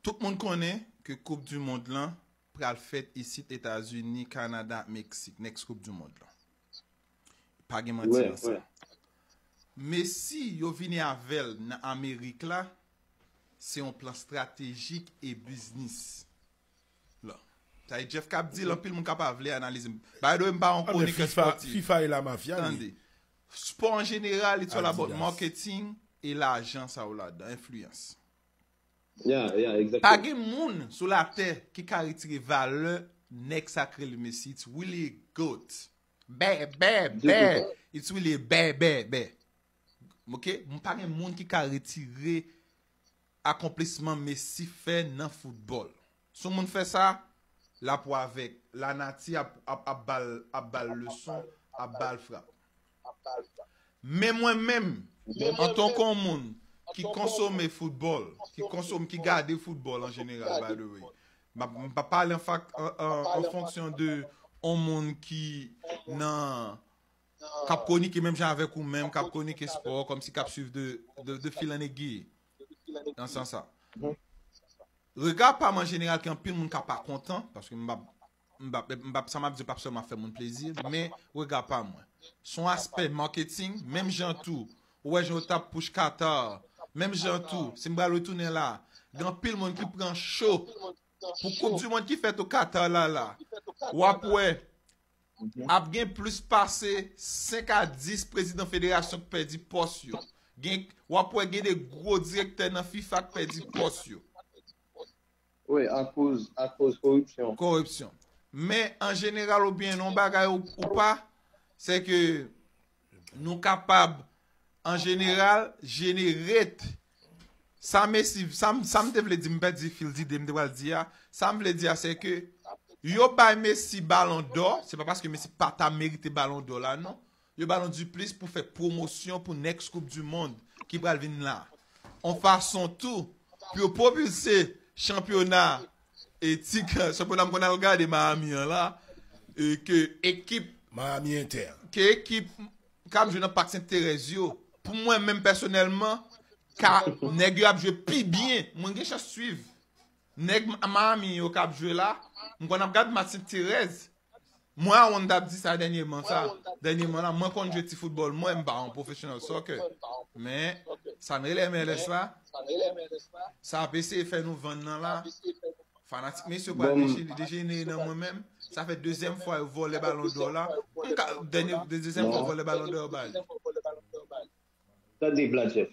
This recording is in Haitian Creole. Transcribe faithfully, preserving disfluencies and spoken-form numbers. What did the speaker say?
Tout moun konnen ke Koup di Mond lan pral fèt isit Etazini, Kanada, Meksik, next Koup di Mond lan. Pa gen manti nan sa. Messi, yo vini avè l nan Amerik la, se yon plan estratejik e biznis. La. Sa e Jeff k ap di l, anpil moun ka pa vle analize. By the way, m pa yon kronikè spòtif. FIFA e la mafya li. Tande. Spò an jeneral, it's all about marketing e lajan sa yo ladan, enfliyans. Yeah, yeah, exactly. Pa gen moun sou latè ki ka retire valè nèg sa k rele Messi. It's really a goat. Bè, bè, bè. It's really a bè, bè, bè. Ok? M pa gen moun ki ka retire akonplisman Messi fè nan foutbòl. Si yon moun fè sa, l ap wè avèk lanati ap, ap, ap ba l, ap ba l leson, ap ba l frap. Men mwen menm, antanke yon moun ki konsome foutbòl, ki konsome, ki gade foutbòl an jeneral, by the way. M ap, m pa pale an, fak, an, an, an fonksyon de yon moun ki nan k ap kronike menm jan avèk ou menm, k ap kronike spò, kòmsi k ap swiv de, de, de fil an egiye. Nan sans sa. Rega pa m an jeneral, gen anpil moun k ap pa kontan, paske m p ap, m p ap, m p ap, sa m ap di p ap sèlman fè moun plezi, men rega pa mwen. Se yon aspè marketing, menm jan tou, ou wè jan yo t ap push Qatar, menm jan tou, si m pral retounen la, gen anpil moun ki pran cho pou Koup di Mond ki fèt o Qatar la la. W ap wè, ap gen plis pase senk a dis prezidan federasyon k pèdi pòs yo. Gen, w ap wè gen de gwo direktè nan FIFA k pèdi pòs yo. Wi, akoz, akoz koripsyon. Koripsyon. Men, an jeneral, oubyen nan yon bagay ou, ou pa, se ke nou kapab, an jeneral, generate sa Messi, sa, m- sa m te vle di, m pèdi fil dide, m te pral di a, sa m vle di a, se ke yo bay Messi Ballon d'Or, se pa paske Messi pa ta merite Ballon d'Or la, non. Yo ba l yon diplis pou fè pwomosyon pou next Koup di Mond ki pral vin la. Yon fason tou pou yo pwopilse chanpyona, e, ti, chanpyona m konn al gade Miami an la, e ke ekip Miami Inter, ke ekip k ap jwe nan Pak Sent Terèz yo, pou mwen menm pèsonèlman, ka, nèg yo ap jwe pi byen. Mwen gen chans swiv nèg Miami yo k ap jwe la. M konn ap gad match Sent Terèz. Mwen a wonn t ap di sa dènyèman sa. Dènyèman la, mwen konn jwe ti foutbòl, mwen m pa yon professional soccer. Men, sa n rele M L S la, sa ap eseye fè nou vann nan la. Fanatik Messi yo pral deje- dejenere nan mwen menm. Sa fè dezyèm fwa yo vòlè Ballon d'Or la. M ka, dènye, dezyèm fwa yo vòlè Ballon d'Or yo ba li. Tande Vladjeff.